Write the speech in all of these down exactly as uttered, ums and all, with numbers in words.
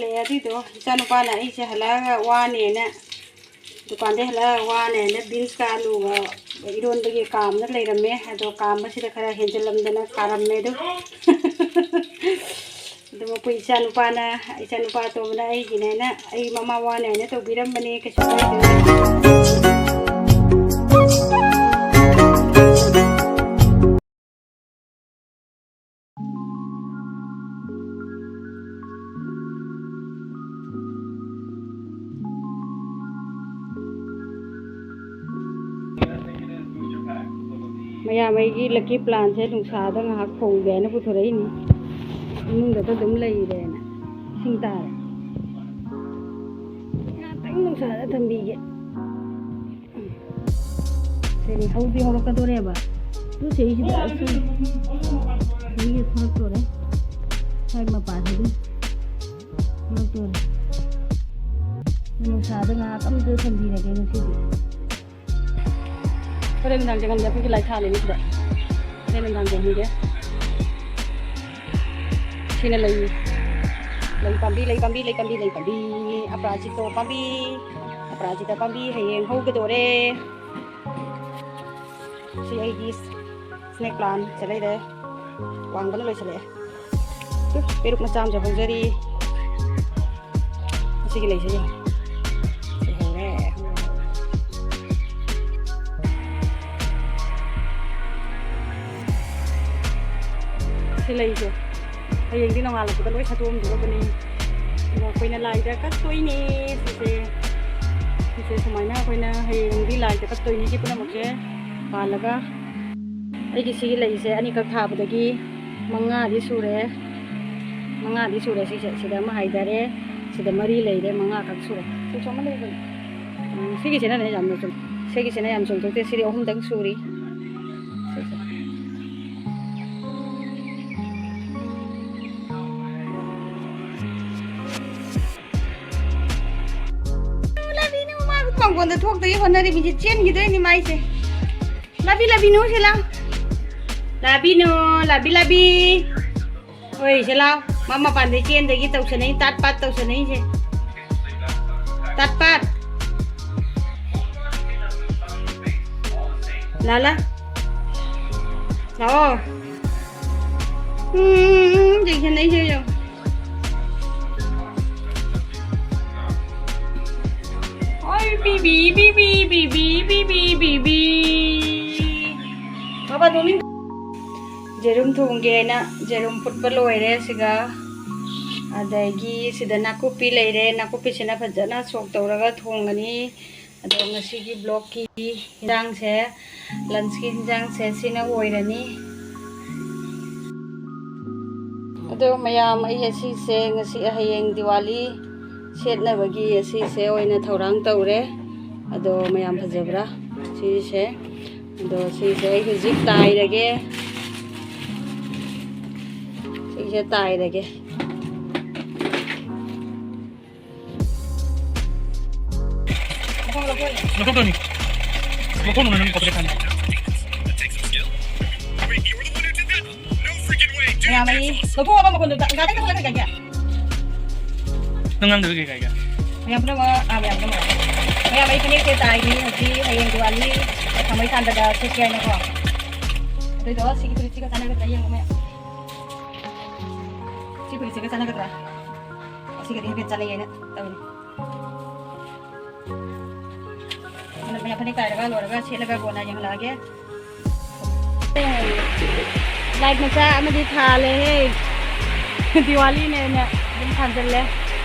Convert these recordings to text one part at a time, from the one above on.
ꯂꯩ꯫ ꯑꯗꯨꯏꯗꯣ ꯏꯆꯥꯅꯨꯄꯥꯅ ꯑꯩꯁꯦ ꯍꯜꯂꯛꯑꯒ ꯋꯥꯅꯦꯅ, ꯗꯨꯀꯥꯟꯗꯩ ꯍꯜꯂꯛꯑꯒ ꯋꯥꯅꯦꯅ ꯕꯤꯟꯁꯀ ꯑꯂꯨꯒ ꯏꯔꯣꯟꯕꯒꯤ ꯀꯥꯝꯅ ꯂꯩꯔꯝꯃꯦ꯫ ꯑꯗꯣ ꯀꯥꯝꯕꯁꯤꯗ ꯈꯔ ꯍꯦꯟꯖꯜꯂꯝꯗꯅ ꯀꯥꯔꯝꯃꯦ ꯑꯗꯨ꯫ ꯑꯗꯨ ꯑꯩꯈꯣꯏ ꯏꯆꯥꯅꯨꯄꯥꯅ, ꯏꯆꯥꯅꯨꯄꯥ ꯑꯇꯣꯝꯕꯅ ꯑꯩꯒꯤꯅꯦꯅ, ꯑꯩ ꯃꯃꯥ ꯋꯥꯅꯦꯅ ꯇꯧꯕꯤꯔꯝꯕꯅꯦ, ꯀꯩꯁꯨ ꯀꯥꯏꯗꯦ꯫ ꯃꯌꯥꯝ ꯑꯩꯒꯤ ꯂꯛꯀꯤ ꯄ꯭ꯂꯥꯟꯁꯦ ꯅꯨꯡꯁꯥꯗ ꯉꯥꯏꯍꯥꯛ ꯐꯧꯒꯦ ꯍꯥꯏꯅ ꯄꯨꯊꯣꯔꯛꯏꯅꯤ꯫ ꯏꯃꯨꯡꯗ ꯑꯗꯨꯝ ꯂꯩꯔꯦꯅ꯫ ꯏꯁꯤꯡ ꯇꯥꯔꯦ꯫ ꯉꯥꯏꯍꯥꯛꯇꯪ ꯅꯨꯡꯁꯥꯗ ꯊꯝꯕꯤꯒꯦ꯫ ꯁꯤꯅꯤ ꯍꯧꯗꯤ ꯍꯧꯔꯛꯀꯗꯣꯔꯦꯕ꯫ ꯑꯗꯨ ꯁꯤꯁꯤꯗ ꯑꯁꯤ ꯁꯤꯒꯤ ꯊꯣꯛꯂꯛꯇꯣꯔꯦ꯫ ꯁ꯭ꯋꯥꯏ ꯃꯄꯥꯁꯤꯗꯤ ꯊꯣꯛꯂꯛꯇꯣꯔꯦ꯫ ꯅꯨꯡꯁꯥꯗ ꯉꯥꯏꯍꯥꯛ ꯑꯃꯇ ꯊꯝꯕꯤꯔꯒꯦ ꯉꯁꯤꯗꯤ꯫ ꯍꯣꯔꯦꯟ ꯅꯨꯡꯗꯥꯡ ꯆꯪꯉꯝꯗꯦ ꯑꯩꯈꯣꯏꯒꯤ ꯂꯥꯏ ꯊꯥꯜꯂꯤꯅꯤ ꯁꯤꯗ꯫ ꯍꯣꯔꯦꯟ ꯅꯨꯡꯗꯥꯡ ꯆꯪꯍꯟꯒꯦ꯫ ꯁꯤꯅ ꯂꯩ꯫ ꯂꯩ ꯄꯥꯝꯕꯤ, ꯂꯩ ꯄꯥꯝꯕꯤ, ꯂꯩ ꯄꯥꯝꯕꯤ, ꯂꯩ ꯄꯥꯝꯕꯤ꯫ ꯑꯄꯔꯥꯖꯤꯇꯣ ꯄꯥꯝꯕꯤ꯫ ꯑꯄꯔꯥꯖꯤꯇꯥ ꯄꯥꯝꯕꯤ ꯍꯌꯦꯡ ꯍꯧꯒꯗꯣꯔꯦ꯫ ꯁꯤ ꯑꯩꯒꯤ ꯁ꯭ꯅꯦꯛ ꯄ꯭ꯂꯥꯟ ꯁꯤ ꯂꯩꯔꯦ꯫ ꯋꯥꯡꯕꯅ ꯂꯣꯏꯁꯤꯜꯂꯛꯑꯦ꯫ ꯇꯨ, ꯄꯦꯔꯨꯛ ꯃꯆꯥ ꯑꯃꯁꯨ ꯍꯧꯖꯔꯤ꯫ ꯑꯁꯤꯒꯤ ꯂꯩꯁꯦ ꯌꯦꯡꯉꯣ꯫ ꯁꯤ ꯍꯧꯔꯦ, ꯍꯧꯔꯦ, ꯍꯧꯔꯦ꯫ ꯁꯤ ꯂꯩꯁꯦ ꯍꯌꯦꯡꯗꯤ ꯅꯣꯡꯉꯥꯜꯂꯛꯄꯗ ꯂꯣꯏ ꯁꯥꯠꯇꯣꯛꯑꯝꯗꯣꯔꯕꯅꯤ꯫ ꯑꯗꯣ ꯑꯩꯈꯣꯏꯅ ꯂꯥꯏꯗ ꯀꯠꯇꯣꯏꯅꯦ ꯁꯤꯁꯦ꯫ ꯁꯤꯁꯦ ꯁꯨꯃꯥꯏꯅ ꯑꯩꯈꯣꯏꯅ ꯍꯌꯦꯡꯗꯤ ꯂꯥꯏꯗ ꯀꯠꯇꯣꯏꯅꯤ꯫ ꯁꯤ ꯄꯨꯝꯅꯃꯛꯁꯦ ꯄꯥꯜꯂꯒ ꯑꯩꯒꯤ ꯁꯤꯒꯤ ꯂꯩꯁꯦ ꯑꯅꯤꯈꯛ ꯊꯥꯕꯗꯒꯤ ꯃꯉꯥꯗꯤ ꯁꯨꯔꯦ꯫ ꯃꯉꯥꯗꯤ ꯁꯨꯔꯦ ꯁꯤꯁꯦ꯫ ꯁꯤꯗ ꯑꯃ ꯍꯥꯏꯗꯔꯦ, ꯁꯤꯗ ꯃꯔꯤ ꯂꯩꯔꯦ, ꯃꯉꯥꯈꯛ ꯁꯨꯔꯦ꯫ ꯁꯤꯁꯨ ꯑꯃ ꯂꯩꯕꯅꯤ꯫ ꯎꯝ, ꯁꯤꯒꯤꯁꯤꯅꯅꯦ ꯌꯥꯝꯅ ꯆꯨꯝ-, ꯁꯤꯒꯤꯁꯤꯅ ꯌꯥꯝ ꯆꯨꯝꯊꯣꯛꯇꯦ꯫ ꯁꯤꯗꯤ ꯑꯍꯨꯝꯗꯪ ꯁꯨꯔꯤ꯫ ꯁꯤꯁꯦ꯫ ꯂꯥꯕꯤꯅ ꯃꯃꯥ ꯃꯪꯒꯣꯟꯗ ꯊꯣꯛꯇꯒꯤ ꯍꯣꯠꯅꯔꯤꯕꯁꯤ ꯆꯦꯟꯈꯤꯗꯣꯏꯅꯤ ꯃꯥꯏꯁꯦ꯫ ꯂꯥꯕꯤ, ꯂꯥꯕꯤ, ꯅꯨ ꯁꯤ ꯂꯥꯎ꯫ ꯂꯥꯕꯤ, ꯅꯨ, ꯂꯥꯕꯤ, ꯂꯥꯕꯤ꯫ ꯍꯣꯏ, ꯁꯤ ꯂꯥꯎ꯫ ꯃꯥ ꯃꯄꯥꯟꯗꯩ ꯆꯦꯟꯗꯒꯤ ꯇꯧꯁꯟꯅꯩ, ꯇꯥꯠ ꯄꯥꯠ ꯇꯧꯁꯟꯅꯩꯁꯦ꯫ ꯇꯥꯠ ꯄꯥꯠ꯫ ꯂꯥꯂꯥ꯫ ꯂꯥꯛꯑꯣ꯫ ꯎꯝ, ꯌꯦꯡꯁꯟꯅꯩꯁꯦ ꯌꯦꯡꯉꯣ꯫ ꯑꯣꯏ, ꯕꯤꯕꯤ, ꯕꯤꯕꯤ, ꯕꯤꯕꯤ, ꯕꯤꯕꯤ, ꯕꯤꯕꯤ꯫ ꯕꯥꯕꯥ ꯗꯣꯃꯤꯟ꯫ ꯌꯦꯔꯨꯝ ꯊꯣꯡꯒꯦꯅ ꯌꯦꯔꯨꯝ ꯐꯨꯠꯄ ꯂꯣꯏꯔꯦ ꯁꯤꯒ꯫ ꯑꯗꯒꯤ ꯁꯤꯗ ꯅꯥꯀꯨꯞꯄꯤ ꯂꯩꯔꯦ, ꯅꯥꯀꯨꯞꯄꯤꯁꯤꯅ ꯐꯖꯅ ꯁꯣꯛ ꯇꯧꯔꯒ ꯊꯣꯡꯒꯅꯤ꯫ ꯑꯗꯣ ꯉꯁꯤꯒꯤ ꯕ꯭ꯂꯣꯛꯀꯤ ꯍꯤꯟꯖꯥꯡꯁꯦ, ꯂꯟꯁꯀꯤ ꯍꯤꯟꯖꯥꯡꯁꯦ ꯁꯤꯅ ꯑꯣꯏꯔꯅꯤ꯫ ꯑꯗꯣ ꯃꯌꯥꯝ, ꯑꯩ ꯑꯁꯤꯁꯦ ꯉꯁꯤ, ꯍꯌꯦꯡ ꯗꯤꯋꯥꯂꯤ ꯁꯦꯠꯅꯕꯒꯤ ꯑꯁꯤꯁꯦ ꯑꯣꯏꯅ ꯊꯧꯔꯥꯡ ꯇꯧꯔꯦ꯫ ꯑꯗꯣ ꯃꯌꯥꯝ ꯐꯖꯕ꯭ꯔꯥ ꯁꯤꯁꯦ? ꯑꯗꯣ ꯁꯤꯁꯦ ꯑꯩ ꯍꯧꯖꯤꯛ ꯇꯥꯏꯔꯒꯦ꯫ ꯁꯤꯁꯦ ꯇꯥꯏꯔꯒꯦ꯫ ꯂꯧꯊꯣꯛꯇꯣꯏꯅꯤ꯫ ꯂꯧꯊꯣꯛꯅꯨ, ꯅꯪ ꯀꯣꯄꯔꯦꯠ ꯊꯝꯃꯦ꯫ ꯃꯌꯥꯝ ꯑꯩ ꯂꯧꯊꯣꯛꯑꯕ ꯃꯈꯣꯟꯗꯣ ꯇ-, ꯒꯥꯔꯗꯦꯟꯗ ꯊꯣꯛꯂꯛꯀꯦ ꯀꯩꯒꯦ? ꯅꯪ ꯉꯥꯡꯗꯕ ꯀꯩ ꯀꯥꯏꯒꯦ? ꯃꯌꯥꯝ ꯄꯨꯝꯅꯃꯛ, ꯑꯥ, ꯃꯌꯥꯝ ꯄꯨꯝꯅꯃꯛ꯫ ꯃꯌꯥꯝ ꯑꯩ ꯐꯅꯦꯛꯁꯦ ꯇꯥꯏꯔꯤ ꯍꯧꯖꯤꯛ, ꯍꯌꯦꯡ ꯗꯤꯋꯥꯂꯤ ꯊꯥꯡꯃꯩ ꯊꯥꯟꯕꯗ ꯁꯦꯠꯀꯦ ꯍꯥꯏꯅꯀꯣ꯫ ꯑꯗꯨꯏꯗꯣ ꯁꯤꯒꯤ ꯐꯨꯔꯤꯠꯁꯤꯒ ꯆꯥꯟꯅꯒꯗ꯭ꯔꯥ ꯌꯦꯡꯉꯣ ꯃꯌꯥꯝ꯫ ꯁꯤ ꯐꯨꯔꯤꯠꯁꯤꯒ ꯆꯥꯟꯅꯒꯗ꯭ꯔꯥ? ꯑꯁꯤꯒꯗꯤ ꯍꯥꯏꯐꯦꯠ ꯆꯥꯟꯅꯩ ꯍꯥꯏꯅ ꯇꯧꯔꯤ꯫ ꯑꯗꯨꯅ ꯃꯌꯥꯝ ꯐꯅꯦꯛ ꯇꯥꯏꯔꯒ ꯂꯣꯏꯔꯒ ꯁꯦꯠꯂꯒ ꯀꯣꯟꯅ ꯌꯦꯡꯍꯜꯂꯛꯑꯒꯦ꯫ ꯂꯥꯏꯠ ꯃꯆꯥ ꯑꯃꯗꯤ ꯊꯥꯜꯂꯦꯍꯦ꯫ ꯗꯤꯋꯥꯂꯤꯅꯦꯅ ꯑꯗꯨꯝ ꯊꯥꯟꯖꯜꯂꯦ꯫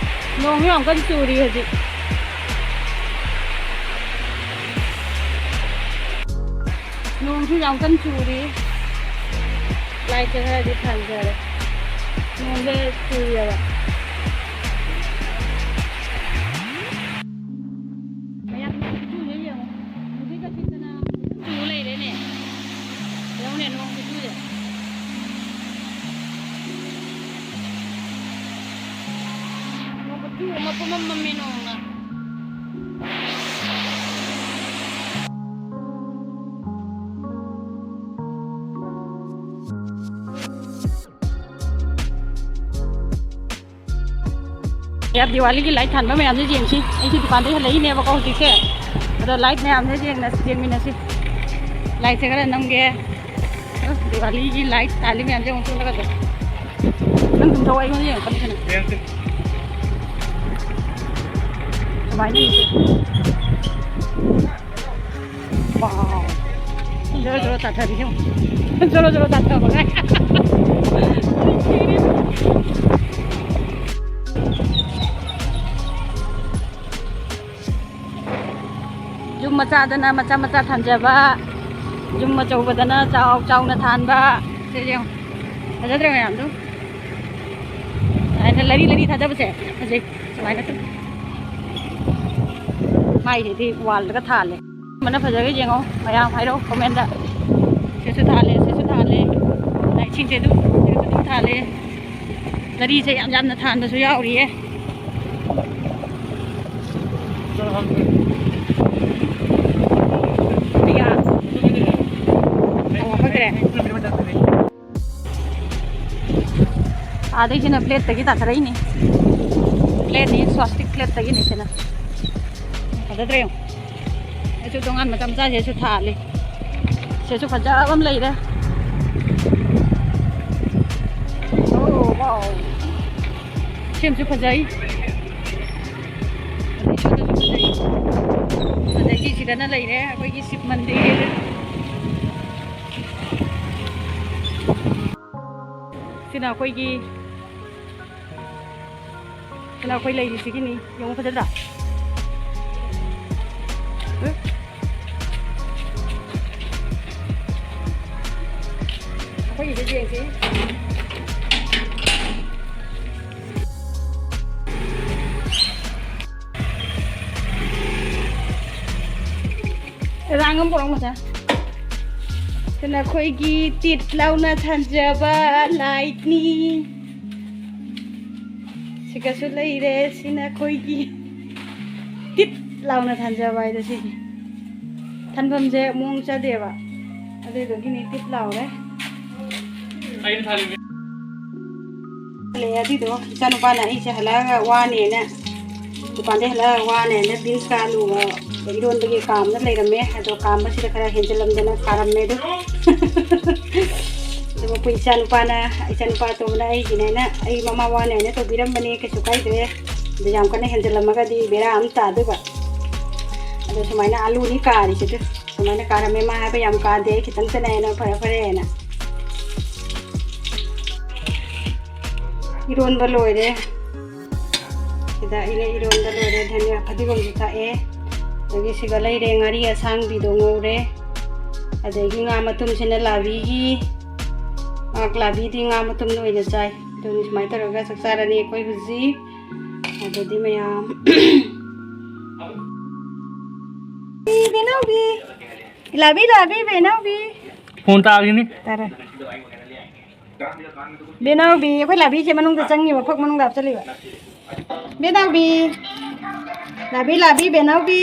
ꯅꯣꯡꯁꯨ ꯌꯥꯝ ꯀꯟꯅ ꯆꯨꯔꯤ ꯍꯧꯖꯤꯛ꯫ ꯅꯣꯡꯁꯨ ꯌꯥꯝ ꯀꯟꯅ ꯆꯨꯔꯤ꯫ ꯂꯥꯏꯠꯁꯦ ꯈꯔꯗꯤ ꯊꯥꯟꯖꯔꯦ꯫ ꯅꯣꯡꯁꯦ ꯆꯨꯏꯌꯦꯕ꯫ ꯃꯌꯥꯝ ꯅꯣꯡ ꯈꯨꯆꯨꯁꯦ ꯌꯦꯡꯉꯣ꯫ ꯅꯨꯡꯁꯤꯠꯀ ꯁꯤꯠꯇꯅ ꯆꯨ ꯂꯩꯔꯦꯅꯦ꯫ ꯌꯦꯡꯉꯨꯅꯦ, ꯅꯣꯡ ꯈꯨꯆꯨꯁꯦ꯫ ꯅꯣꯡ ꯈꯨꯆꯨ ꯑꯃ ꯄꯨꯃꯝ ꯃꯝꯃꯦ ꯅꯣꯡꯅ꯫ ꯌꯥ, ꯗꯤꯋꯥꯂꯤꯒꯤ ꯂꯥꯏꯠ ꯊꯥꯟꯕ ꯃꯌꯥꯝꯁꯦ ꯌꯦꯡꯁꯤ꯫ ꯑꯩꯁꯨ ꯗꯨꯀꯥꯟꯗꯩ ꯍꯜꯂꯛꯏꯅꯦꯕꯀꯣ ꯍꯧꯖꯤꯛꯁꯦ꯫ ꯑꯗꯣ ꯂꯥꯏꯠ ꯃꯌꯥꯝꯁꯦ ꯌꯦꯡꯅ-, ꯌꯦꯡꯃꯤꯟꯅꯁꯤ꯫ ꯂꯥꯏꯠꯁꯦ ꯈꯔ ꯅꯝꯒꯦ꯫ ꯑ, ꯗꯤꯋꯥꯂꯤꯒꯤ ꯂꯥꯏꯠ ꯊꯥꯜꯂꯤ ꯃꯌꯥꯝꯁꯦ ꯑꯃꯨꯛ ꯆꯠꯂꯒ ꯑꯗꯨꯝ꯫ ꯅꯪ ꯑꯗꯨꯝ ꯊꯧ, ꯑꯩꯉꯣꯟꯗ ꯌꯦꯡꯉꯛꯀꯅꯨ ꯀꯩꯅꯣ꯫ ꯌꯦꯡꯉꯛꯀꯦ꯫ ꯀꯃꯥꯏꯅ ꯌꯦꯡꯁꯤ? ꯋꯥꯎ꯫ ꯖꯣꯔꯣ ꯖꯣꯔꯣ ꯇꯥꯊꯕꯤꯁꯦ ꯌꯦꯡꯉꯨ꯫ ꯖꯣꯔꯣ ꯖꯣꯔꯣ ꯇꯥꯊꯕ ꯀꯥꯏ꯫ ꯌꯨꯝ ꯃꯆꯥꯗꯅ ꯃꯆꯥ ꯃꯆꯥ ꯊꯥꯟꯖꯕ, ꯌꯨꯝ ꯑꯆꯧꯕꯗꯅ ꯆꯥꯎ ꯆꯥꯎꯅ ꯊꯥꯟꯕ꯫ ꯁꯦ ꯌꯦꯡꯉꯨ꯫ ꯐꯖꯗ꯭ꯔ ꯃꯌꯥꯝꯗꯨ? ꯁꯨꯃꯥꯏꯅ ꯂꯔꯤ ꯂꯔꯤ ꯊꯥꯗꯕꯁꯦ ꯐꯖꯩ꯫ ꯁꯨꯃꯥꯏꯅ ꯇꯧ-, ꯃꯥꯏꯁꯤꯗꯤ ꯋꯥꯜꯗꯒ ꯊꯥꯜꯂꯦ꯫ ꯑꯃꯅ ꯐꯖꯒ ꯌꯦꯡꯉꯣ, ꯃꯌꯥꯝ ꯍꯥꯏꯔꯛꯑꯣ ꯀꯣꯃꯦꯟꯗ꯫ ꯁꯤꯁꯨ ꯊꯥꯜꯂꯦ, ꯁꯤꯁꯨ ꯊꯥꯜꯂꯦ꯫ ꯂꯥꯏꯠꯁꯤꯡꯁꯦ ꯑꯗꯨꯝ, ꯁꯤꯁꯨ ꯑꯗꯨꯝ ꯊꯥꯜꯂꯦ꯫ ꯂꯔꯤꯁꯦ ꯌꯥꯝ ꯌꯥꯝꯅ ꯊꯥꯟꯕꯁꯨ ꯌꯥꯎꯔꯤꯌꯦ꯫ ꯑꯌꯥ꯫ ꯑꯣ, ꯐꯖꯔꯦ꯫ ꯑꯥꯗꯩꯁꯤꯅ ꯄ꯭ꯂꯦꯠꯇꯒꯤ ꯇꯥꯊꯔꯛꯏꯅꯤ꯫ ꯄ꯭ꯂꯦꯠꯅꯤ, ꯁ꯭ꯋꯥꯁꯇꯤꯛ ꯄ꯭ꯂꯦꯠꯇꯒꯤꯅꯤ ꯁꯤꯅ꯫ ꯐꯖꯗ꯭ꯔꯦ ꯌꯦꯡꯉꯨ꯫ ꯑꯩꯁꯨ ꯇꯣꯉꯥꯟ ꯃꯆꯥ ꯃꯆꯥꯁꯤꯁꯨ ꯊꯥꯜꯂꯤ꯫ ꯁꯤꯁꯨ ꯐꯖꯕ ꯑꯃ ꯂꯩꯔꯦ꯫ ꯑꯣ, ꯋꯥꯎ꯫ ꯁꯤꯃꯁꯨ ꯐꯖꯩ꯫ ꯑꯗꯩ ꯁꯣꯝꯗꯁꯨ ꯐꯖꯩ꯫ ꯑꯗꯒꯤ ꯁꯤꯗꯅ ꯂꯩꯔꯦ ꯑꯩꯈꯣꯏꯒꯤ ꯁꯤꯕ ꯃꯟꯗꯤꯔ꯫ ꯁꯤꯅ ꯑꯩꯈꯣꯏꯒꯤ, ꯁꯤꯅ ꯑꯩꯈꯣꯏ ꯂꯩꯔꯤꯁꯤꯒꯤꯅꯤ꯫ ꯌꯦꯡꯉꯨ, ꯐꯖꯗ꯭ꯔꯥ? ꯎꯝ? ꯑꯩꯈꯣꯏꯒꯤꯁꯦ ꯌꯦꯡꯁꯤ꯫ ꯔꯥꯡ ꯑꯃ ꯄꯨꯔꯛꯑꯣ, ꯃꯆꯥ꯫ ꯁꯤꯅ ꯑꯩꯈꯣꯏꯒꯤ ꯇꯤꯠ ꯂꯥꯎꯅ ꯊꯥꯟꯖꯕ ꯂꯥꯏꯠꯅꯤ꯫ ꯁꯤꯒꯁꯨ ꯂꯩꯔꯦ꯫ ꯁꯤꯅ ꯑꯩꯈꯣꯏꯒꯤ ꯇꯤꯠ ꯂꯥꯎꯅ ꯊꯥꯟꯖꯕ ꯍꯥꯏꯗꯣ ꯁꯤꯅꯤ꯫ ꯊꯥꯟꯐꯝꯁꯦ ꯃꯑꯣꯡ ꯆꯥꯗꯦꯕ, ꯑꯗꯨꯗꯨꯒꯤꯅꯤ ꯇꯤꯠ ꯂꯥꯎꯔꯦ꯫ ꯑꯩꯅ ꯊꯥꯜꯂꯤꯅꯦ꯫ ꯂꯩ꯫ ꯑꯗꯨꯏꯗꯣ ꯏꯆꯥꯅꯨꯄꯥꯅ ꯑꯩꯁꯦ ꯍꯜꯂꯛꯑꯒ ꯋꯥꯅꯦꯅ, ꯗꯨꯀꯥꯟꯗꯩ ꯍꯜꯂꯛꯑꯒ ꯋꯥꯅꯦꯅ ꯕꯤꯟꯁꯀ ꯑꯂꯨꯒ ꯏꯔꯣꯟꯕꯒꯤ ꯀꯥꯝꯅ ꯂꯩꯔꯝꯃꯦ꯫ ꯑꯗꯣ ꯀꯥꯝꯕꯁꯤꯗ ꯈꯔ ꯍꯦꯟꯖꯜꯂꯝꯗꯅ ꯀꯥꯔꯝꯃꯦ꯫ ꯑꯗꯨ ꯑꯗꯨꯒ ꯑꯩꯈꯣꯏ ꯏꯆꯥꯅꯨꯄꯥꯅ, ꯏꯆꯥꯅꯨꯄꯥ ꯑꯇꯣꯝꯕꯅ ꯑꯩꯒꯤꯅꯦꯅ, ꯑꯩ ꯃꯃꯥ ꯋꯥꯅꯦꯅ ꯇꯧꯕꯤꯔꯝꯕꯅꯦ, ꯀꯩꯁꯨ ꯀꯥꯏꯗ꯭ꯔꯦ꯫ ꯑꯗꯨ ꯌꯥꯝ ꯀꯟꯅ ꯍꯦꯟꯖꯜꯂꯝꯃꯒꯗꯤ ꯕꯦꯔꯥ ꯑꯃ ꯇꯥꯗꯣꯏꯕ꯫ ꯑꯗꯣ ꯁꯨꯃꯥꯏꯅ ꯑꯂꯨꯅꯤ ꯀꯥꯔꯤꯁꯤꯗꯤ꯫ ꯁꯨꯃꯥꯏꯅ ꯀꯥꯔꯝꯃꯦ꯫ ꯃꯥ ꯍꯥꯏꯕ ꯌꯥꯝ ꯀꯥꯗꯦ, ꯑꯩ ꯈꯤꯇꯪ ꯆꯠꯅꯩꯅ, ꯐꯔꯦ ꯐꯔꯦꯅ꯫ ꯏꯔꯣꯟꯕ ꯂꯣꯏꯔꯦ꯫ ꯁꯤꯗ ꯑꯩꯅ ꯏꯔꯣꯟꯕ ꯂꯣꯏꯔꯦ꯫ ꯙꯅꯤꯌꯥ ꯐꯗꯤꯒꯣꯝꯁꯨ ꯊꯥꯛꯑꯦ꯫ ꯑꯗꯒꯤ ꯁꯤꯒ ꯂꯩꯔꯦ, ꯉꯥꯔꯤ ꯑꯁꯥꯡꯕꯤꯗꯣ ꯉꯧꯔꯦ꯫ ꯑꯗꯒꯤ ꯉꯥ ꯃꯇꯨꯝꯁꯤꯅ ꯂꯥꯕꯤꯒꯤ, ꯉꯥ ꯂꯥꯕꯤꯗꯤ ꯉꯥ ꯃꯇꯨꯝꯅ ꯑꯣꯏꯅ ꯆꯥꯏ꯫ ꯑꯗꯨꯅꯤ ꯁꯨꯃꯥꯏꯅ ꯇꯧꯔꯒ ꯆꯥꯛ ꯆꯥꯔꯅꯤ ꯑꯩꯈꯣꯏ ꯍꯧꯖꯤꯛ꯫ ꯑꯗꯨꯗꯤ ꯃꯌꯥꯝ ꯕꯦꯅꯥꯎꯕꯤ, ꯂꯥꯕꯤ, ꯂꯥꯕꯤ, ꯕꯦꯅꯥꯎꯕꯤ꯫ ꯐꯣꯟ ꯇꯥꯈꯤꯅꯤ꯫ ꯇꯥꯔꯦ꯫ ꯕꯦꯅꯥꯎꯕꯤ, ꯑꯩꯈꯣꯏ ꯂꯥꯕꯤꯁꯦ ꯃꯅꯨꯡꯗ ꯆꯪꯉꯤꯕ, ꯐꯛ ꯃꯅꯨꯡꯗ ꯍꯥꯞꯆꯜꯂꯤꯕ꯫ ꯕꯦꯅꯥꯎꯕꯤ, ꯂꯥꯕꯤ, ꯂꯥꯕꯤ, ꯕꯦꯅꯥꯎꯕꯤ꯫